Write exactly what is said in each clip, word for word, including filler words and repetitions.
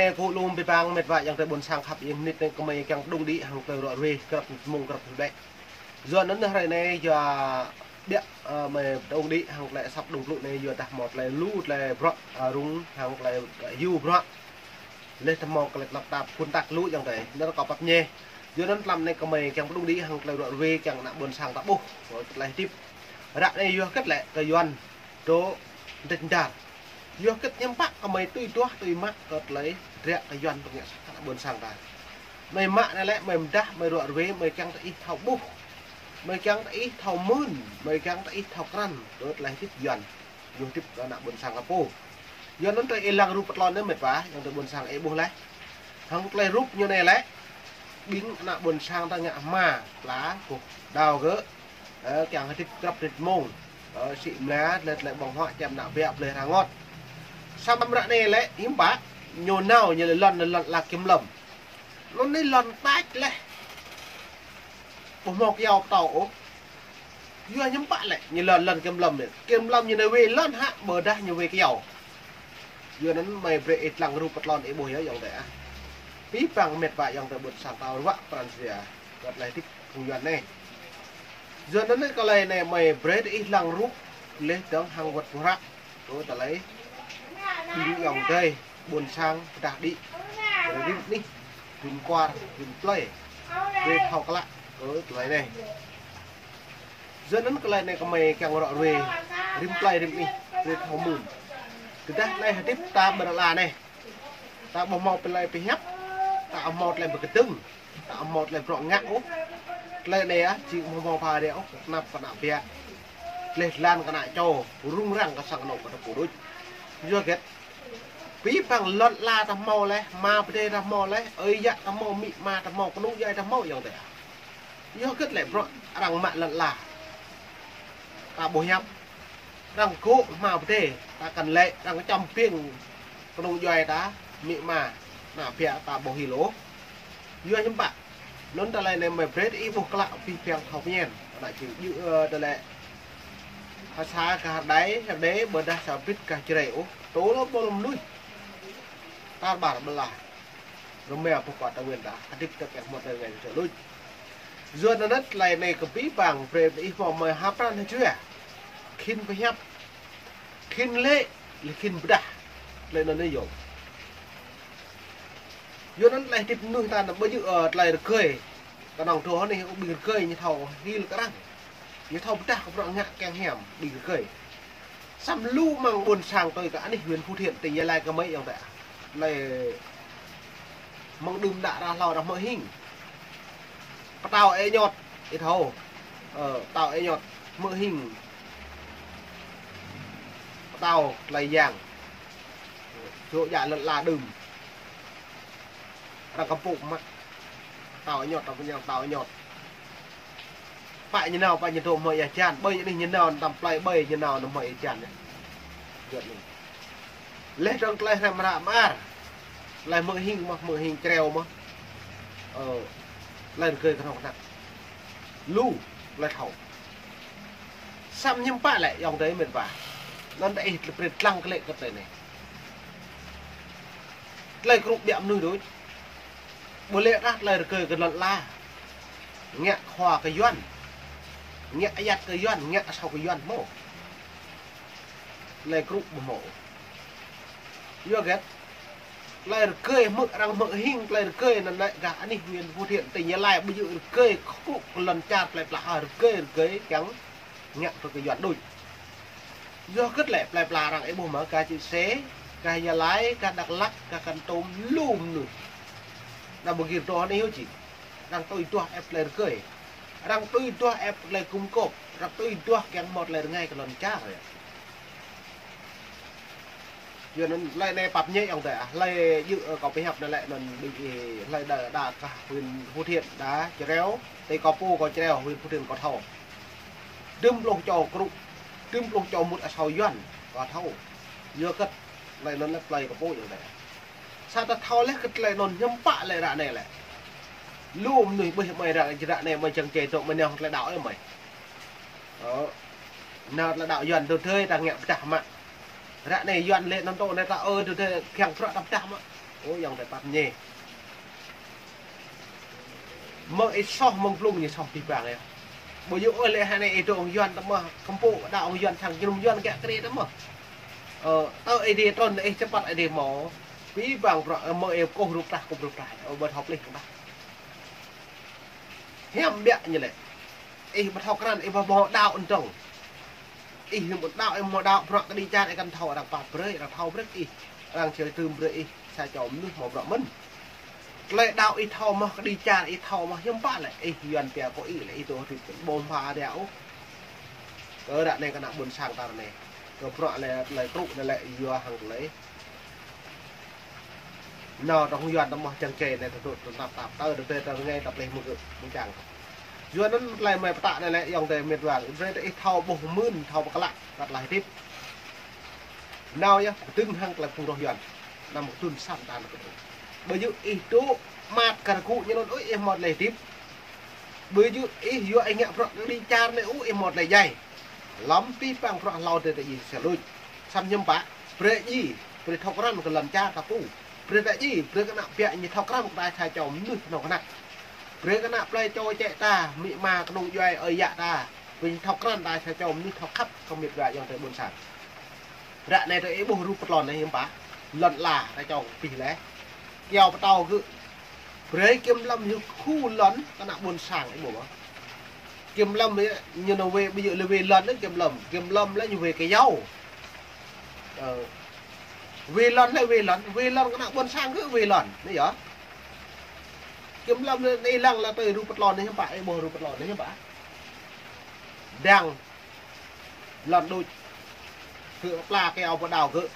Ơ, kơ lu abih bang met wa ayŏng adơi ƀôn sang khăp, ih nit anai kơmơi kiăng pơđŭng đĭ hăng tơlơi ruă ruê, krăp mông krăp ƀĕ. Yua anŭn hrơi anai yua ƀiă, ơ, mơi pơđŭng đĭ hăng tơlơi asăp pơđŭng plŭ anai yua dah hmâo tơlơi lu tơlơi bruă, ơ, rŭng hăng tơlơi, ơ, hyu bruă. Laih tơhmâo tơlơi tơnap tap phun tăk lu ayŏng adơi. Anŭn kâo pap ñe. Yua anŭn tlam anai kơmơi kiăng pơđŭng đĭ hăng tơlơi ruă ruê kiăng ană ƀôn sang ta ƀuh. Tơlơi hơdip. Ră anai yua hơget lĕ kơ Yuan dŏ dêč dar. Yua hơget hiư̆m pă kơmơi tui duah tui mă kơ tơlơi ră kơ Yuan pơngă sah ană ƀôn sang ta. Mơi mă anai lĕ, mơi mơdah, mơi ruă ruê, mơi kiăng tơ ih thâo ƀuh. Mơi kiăng tơ ih thâo mưn, mơi kiăng tơ ih thâo krăn kơ tơlơi hơdip Yuan. Yua hơdip kơ ană ƀôn sang ta pô. Yua anŭn tơlơi ih lăng rup pơtlon anai met wa, ayŏng adơi ƀôn sang ih ƀuh laih. Hăng tơlơi rup ñu anai lĕ, ƀing ană ƀôn sang ta ngă hma, pla, kơkuh đao gơ̆, ơ, kiăng hơdip krăp rit mông, ơ, sĭ mla, tơlơi tơlơi ƀơ̆ng huă, čem ană ƀiă, blơi rơngot. Samơ̆ ră anai lĕ, hiư̆m pă, ñu nao, ñu lĕ lŏn, lŏn ala kiểm lâm. Anŭn anai lŏn tač laih. Ƀu hmâo kơyâo pơtâo ôh. Yua hiư̆m pă lĕ, ñu lŏn, lŏn kiểm lâm anai. Kiểm lâm ñu anai wai lŏn hă, ƀôdah ñu wai kơyâo. Yua anŭn mơi brơi ih lăng rup pơtlon ih ƀuh yơh ayŏng adơi ah. Abih bang met wa ayŏng adơi ƀôn sang ta ruă pran jua kơ tơlơi hơdip phung Yuan anai. Yua anŭn anai tơlơi anai mơi brơi ih lăng rup laih dơ̆ng hăng wơ̆t pơhră. Kơ tơlơi ƀing ayŏng adơi ƀôn sang pơdah đĭ. Tơlơi rĭm anih, rĭm kwar, rĭm plơi. Brơi thâo klă kơ tơlơi anai. Yua anŭn tơlơi anai kơmơi kiăng ruă ruê rĭm plơi rĭm anih, brơi thâo mưn. Tơdah tơlơi hơdip ta ƀơi lŏn ala anai, ta ƀu hmâo tơlơi pơhiăp, ta ƀu hmâo tơlơi pơkơdơ̆ng, ta ƀu hmâo tơlơi bruă ngă ôh. Tơlơi anai ah, či ƀu hmâo pha rĕ ôh, kơ tơnap kơ ană ƀiă. Tơlơi tơlan kơ ană čô, rŭng răng kơ sang anŏ kơ tơpŭ đôč. Yua hơget? Abih bang lŏn ala ta hmâo laih, hma pơdai ta hmâo laih, ơi yă ta hmâo, amĭ ama ta hmâo, kơnung djuai ta hmâo ayŏng adơi ah. Yua hơget lĕ bruă arăng mă lŏn ala. Ta ƀu hiăp. Arăng gŏ hma pơdai, ta kăn lĕ, arăng čăm ƀing kơnung djuai ta, amĭ ama, ană ƀiă ta ƀu hil ôh. Yua hiư̆m pă. Anŭn tơlơi anai mơi brơi ih ƀuh klă abih bang thâo pơñen. Ană čư̆ djơ̆, ơ, tơlơi. Hơsa kơ hơdai, hơdai, ƀôdah sa bit kơ Jrai ôh. Tơl ƀôl mơnuih. Tar ƀar ƀơlah. Rơma pơkŏ ta win ta, hơdip ta kiăng hmâo tơlơi rơngai kơ luč. Yua anŭn tơlơi anai kơ abih bang, brơi ih hmâo mơi hăp pran hơjua. Khĭn pơhiăp. Khĭn lĕ, lĕ khĭn pơdah. Tơlơi anŭn anai yơh. Yua anŭn tơlơi hơdip mơnuih ta anăm ƀu djơ̆, ơ, tơlơi rơgơi. Kơnơ̆ng dŏ anai, ƀing rơgơi ñu thâo hil kơ arăng. Ñu thâo pơdah kơ bruă ngă kiăng hiam, ƀing rơgơi. Samơ̆ lu mơ̆ng ƀôn sang tui kơ anih huyện Phú Thiện, tỉnh Gia Lai kơmơi ayŏng adơi. Lĕ mơ̆ng đưm đă ră hlâo arăng hmư̆ hing. Pơtao ê ñot, ih thâo. Ơ, pơtao ê ñot, hmư̆ hing. Pơtao tơlơi yang. Dŏ djă lŏn ala đưm. Arăng kơpŭk mă. Pơtao ê ñot, arăng pơñang pơtao ê ñot. Pă ñu nao, pă ñu dŏ hmư̆ ia hơjan. Ƀơi anih ñu nao, tơm plơi ƀơi ñu nao, anăm hmư̆ ia hơjan. Yơh anai. Laih dơ̆ng tơlơi hrăm hră mơar. Tơlơi hmư̆ hing mơ̆n, hmư̆ hing čreo mơ̆n. Ơ, tơlơi rơgơi kơnơ̆ng kơnăk. Lu, tơlơi thâo. Samơ̆ hiư̆m pă lĕ, ayŏng adơi met wa. Anŭn tơ ih tơlơi pơrĭt lăng kơ lĕ kơ tơlơi anai. Tơlơi kơnuk biă mơnuih đôč. Ƀu lĕ ră tơlơi rơgơi kơ lŏn ala. Ngă khua kơ Yuan. Ngă ayăt kơ Yuan, ngă asâo kơ Yuan hmâo. Tơlơi kơnuk ƀu hmâo. Yua hơget? Tơlơi rơgơi hmư̆ arăng hmư̆ hing tơlơi rơgơi anŭn lĕ gah anih huyện Phú Thiện tỉnh Gia Lai ƀu djơ̆ rơgơi kơkuh kơ lŏn čar tơlơi pla ha rơgơi rơgơi kiăng ngă tui kơ Yuan đôč. Yua hơget lĕ plơi pla arăng ih ƀuh mơ̆ gah Čư̆ Sê, gah Gia Lai, gah Dak Lak, gah Kon Tum lu mơnuih. Anăm ƀu gir dŏ anai hyu či. Arăng tui duah ĕp tơlơi rơgơi. Arăng tui duah ĕp tơlơi gum gôp. Arăng tui duah kiăng hmâo tơlơi rơngai kơ lŏn čar yơh. Yua anŭn tơlơi anai pap ñe ayŏng adơi ah. Tơlơi djơ̆, ơ, kâo pơhiăp anai lĕ anŭn ƀing ih tơlơi đa, đa kơ huyện Phú Thiện đa čreo, tơ kâo pô kâo čreo, huyện Phú Thiện kâo thâo. Đưm pluh čô kơnuk, đưm pluh čô mŭt asâo Yuan kâo thâo. Yua hơget tơlơi anŭn lĕ plơi kâo pô ayŏng adơi. Sa ta thâo laih kơ tơlơi anŭn hiư̆m pă lĕ ră anai lĕ. Lu mơnuih ƀuh mơi ră, ră anai mơi čang čê dŏ mơi nao tơlơi đaŏ ơi mơi. Ơ. Nao tơlơi đaŏ Yuan tơdơi ta ngă pơdah mă. Ră anai Yuan lĕ anŭn dŏ anai ta ơ tơdơi kiăng prăk ta pơdah mă. Ơ, ayŏng adơi pap ñe. Mơ̆ng ih soh mơ̆ng blung ñu soh abih bang yơh. Ƀu djơ̆ ôh lĕ hơnai ih dŏ hăng Yuan tơmơ̆, kơmpŭ đaŏ hăng Yuan sang jơnum Yuan kiăng kri tơmơ̆. Ơ, tơ Ơi Adai trŭn ih čơpăt Ơi Adai mơ̆. Abih bang bruă, ơ, mơ̆ng ih kơkuh rup trah, kơkuh rup trah. Ơ, ƀu thâo plih kơđah. Hiam biă ñu lĕ. Ih ƀu thâo krăn, ih ƀu hmâo đaŏ ntơ̆ng. Ih ƀu đaŏ, ih ƀu hmâo đaŏ, bruă kơđi čar ih kăn thâo, arăng pap brơi, arăng thâo brơi ih. Arăng čơkơtưm brơi ih, sa čô mơnuih hmâo bruă mơ̆n. Tơlơi đaŏ ih thâo mơ̆, kơđi čar ih thâo mơ̆, hiư̆m pă lĕ, ih Yuan pia kơ ih lĕ, ih dŏ hơdip ƀu hmâo ria ôh. Kơ ră anai kơ ană ƀôn sang ta ră anai. Kơ bruă lĕ, tơlơi truh anai lĕ, yua hăng tơlơi nao tơ̆ng Yuan tơmơ̆ čang čê anai tơdŭ tơnap tap tơ tơdơi tơ rơngai ta plih mơ̆ng gơ̆ mơ̆ng čang. Yua anŭn tơlơi mơi pơtă anai lĕ ayŏng adơi met wa, drơi tơ ih thâo ƀuh mơ̆n, thâo pơklă, kăt laih hơdip. Nao yơh, kơdơ̆ng hăng tơlơi phung roh Yuan. Anăm kơdŭn sat ta anŭn kơdŭn. Ƀu djơ̆ ih dŏ măt kar gŭ ñu anŭn ôh ih hmâo tơlơi hơdip. Ƀu djơ̆ ih yua ih ngă bruă kơđi čar anai ôh ih hmâo tơlơi djai. Lăm abih bang bruă hlâo tơ tơ ih sa luč. Samơ̆ hiư̆m pă, brơi ih, brơi thâo krăn kơ lŏn čar ta pô. Brơi ta ih, brơi kơ ană biă ñu thâo krăn kơ ta sa čô mơnuih kơnơ̆ng kơnăk. Brơi kơ ană plơi čô čĕ ta, amĭ ama kơnung djuai ơi yă ta. Brơi ñu thâo krăn ta sa čô mơnuih thâo khăp kơ met wa ayŏng adơi ƀôn sang. Ră anai tơ ih ƀuh rup pơtlon anai hiư̆m pă, lŏn ala ta čô pih lĕ. Kiao pơtâo gơ̆. Brơi kiểm lâm ñu khu lŏn kơ ană ƀôn sang ih ƀuh. Kiểm lâm ñu nao wai, ƀu djơ̆ lĕ wai lŏn anai kiểm lâm. Kiểm lâm lĕ ñu wai kiao. Ơ. Wai lŏn lĕ wai lŏn, wai lŏn kơ ană ƀôn sang gơ̆ wai lŏn. Anai yơh. Kiểm lâm anai lăng lĕ tơ rup pơtlon anai hiư̆m pă, ih ƀuh rup pơtlon anai hiư̆m pă. Đang lŏn đôč. Gơ̆ pla kiao pơtâo gơ̆.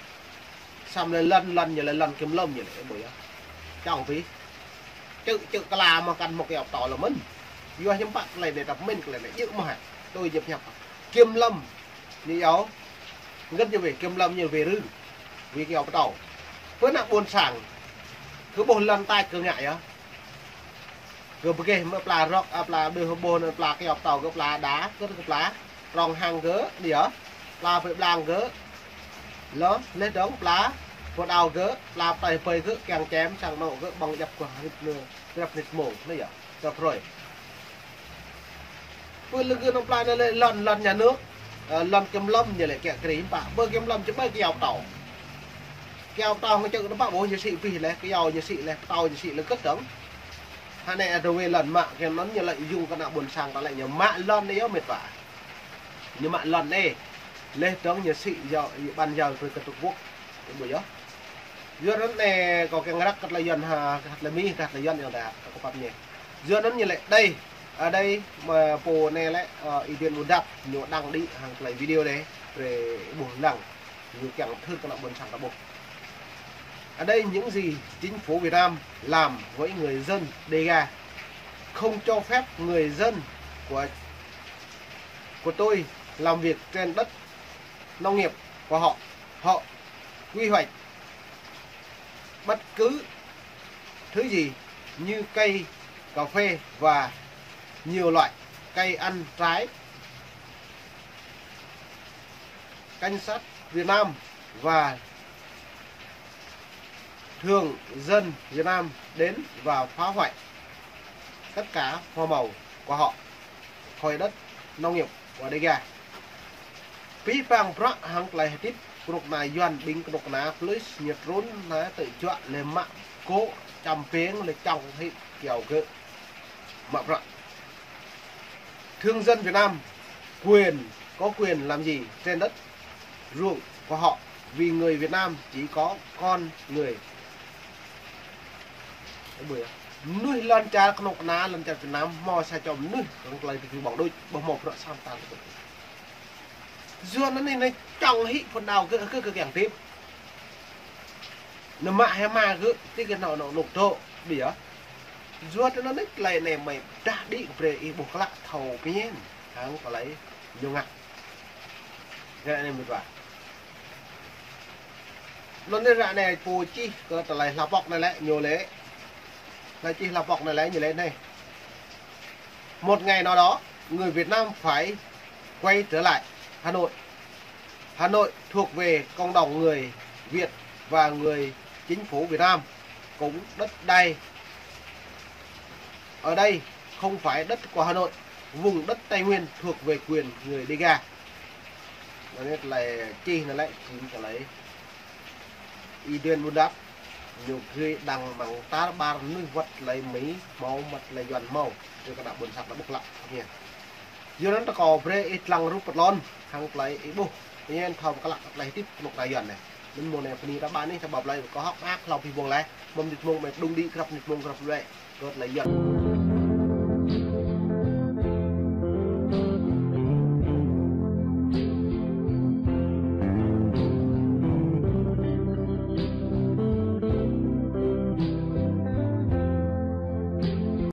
Samơ̆ lĕ lŏn, lŏn ñu lĕ lŏn kiểm lâm ñu lĕ, ih ƀuh yơh. Čang pih. Čư̆, čư̆ kla mơ̆ kăn hmâo kiao pơtâo lĕ mơ̆n. Yua hiư̆m pă tơlơi anai ta pơmĭn tơlơi anai djơ̆ mơ̆ hă. Tui djơ̆ pơhiăp. Kiểm lâm. Ñu yua. Ngăn ñu wai, kiểm lâm ñu wai rư. Wai kiao pơtâo. Pơ ană ƀôn sang. Kơ ƀuh lŏn tač kơ ngă yơh. Kơ pơgêh mơ̆ pla rŏk, a, pla đưh ƀuh anŭn pla kiao pơtâo gơ̆ pla đa, kơ kơ pla trong hăng gơ̆, đĭ yơh. Pla pơblang gơ̆. Lŏ, leh dơ̆ng pla pơtâo gơ̆, pla pơtơi pơi gơ̆, kiăng čem, sang anŏ gơ̆, ƀơ̆ng djăp kơ hrip nơ, grăp nit mông, anai yơh, grăp hrơi. Pơ lơgơ̆ anŭn pla anai lĕ lŏn, lŏn nhà nước, ơ, lŏn kiểm lâm ñu lĕ kiăng kri hiư̆m pă. Pơ kiểm lâm čơƀai kiao pơtâo. Kiao pơtâo ngă čư̆ anŭn pă ƀuh ñu sĭ pih lĕ, kiao ñu sĭ lĕ, pơtâo ñu sĭ lĕ gơ̆t dơ̆ng. Hơnai ơ tơ wai lŏn mă, kiểm lâm ñu lĕ yŭng kơ ană ƀôn sang ta lĕ ñu mă lŏn anai yơh met wa. Ñu mă lŏn anai. Leh dơ̆ng ñu sĭ yơh, ih ƀăn yơh brơi kơ Trung Quốc. Ih ƀuh yơh. Yua anŭn anai kâo kiăng răk kơ tơlơi Yuan hă, kơ tơlơi Mi, kơ tơlơi Yuan yơh ta, kâo pap ñe. Yua anŭn ñu lĕ đơi, ơ, đơi, mơ̆ pô anai lĕ, ơ, Y Duen Buôn Dap, ñu đăng đĭ hăng tơlơi video đơi, brơi ih ƀuh lăng, ñu kiăng thâo kơ ană ƀôn sang ta ƀuh. Ở đây những gì chính phủ Việt Nam làm với người dân Đêga, không cho phép người dân của, của tôi làm việc trên đất nông nghiệp của họ. Họ quy hoạch bất cứ thứ gì như cây cà phê và nhiều loại cây ăn trái. Cảnh sát Việt Nam và thường dân Việt Nam đến và phá hoại tất cả hoa màu của họ, khỏi đất nông nghiệp của Đêga. Abih bang bruă hăng tơlơi hơdip kơnuk kơna Yuan ƀing kơnuk kơna plus ñu trŭn anai tơ juă lĕ mă gơ̆ čăm pêng lĕ čang hĭ kiao gơ̆ mă bruă. Thường dân Việt Nam quyền, có quyền làm gì trên đất ruộng của họ, vì người Việt Nam chỉ có con người. Mơnuih lŏn čar kơnuk kơna, lŏn čar Việt Nam, hmâo sa čô mơnuih, kơ tơlơi tơdu ƀơ̆ng đôč, ƀu hmâo bruă sang ta tơdu. Yua anŭn anai, anai čang hĭ phŭn đaŏ gơ̆, gơ̆, gơ̆ kiăng hơdip. Anŭn mă hĭ mă gơ̆, tui kơ anŏ anŏ anŭn dŏ, ƀiă. Yua anŭn anai tơlơi anai mơi pơdah đĭ brơi ih ƀuh klă thâo pơñen hăng tơlơi ñu ngă. Ră anai mơ̆ wa. Anŭn anai ră anai pô čih kơ tơlơi hla pŏk anai lĕ ñu lĕ. Tơlơi čih hla pŏk anai lĕ ñu lĕ anai. Một ngày nào đó, người Việt Nam phải quay trở lại Hà Nội. Hà Nội thuộc về cộng đồng người Việt và người chính phủ Việt Nam. Cũng đất đai ở đây không phải đất của Hà Nội, vùng đất Tây Nguyên thuộc về quyền người Đêga. Anai tơlơi čih anai lĕ, čih tơlơi Y Duen Bun Dap, ñu gih đang mơ̆ng tar ƀar mơnuih wơ̆t tơlơi Mi hmâo, wơ̆t tơlơi Yuan hmâo, či kơ ană ƀôn sang ta ƀuh klă, hmâo. Yua anŭn ta kâo brơi ih lăng rup pơtlon, hăng tơlơi ih ƀuh, ih ñen thâo pơklă tơlơi hơdip kơnuk kơna Yuan anai. Anŭn mơ̆ng anai bơni ta ƀă anai, sa ƀă blai kâo hơ̆k mơak hlâo abih bong lĕ, mơ̆ng mơnit mông mơ̆ng đung đĭ krăp mơnit mông krăp lĕ, kơ tơlơi Yuan.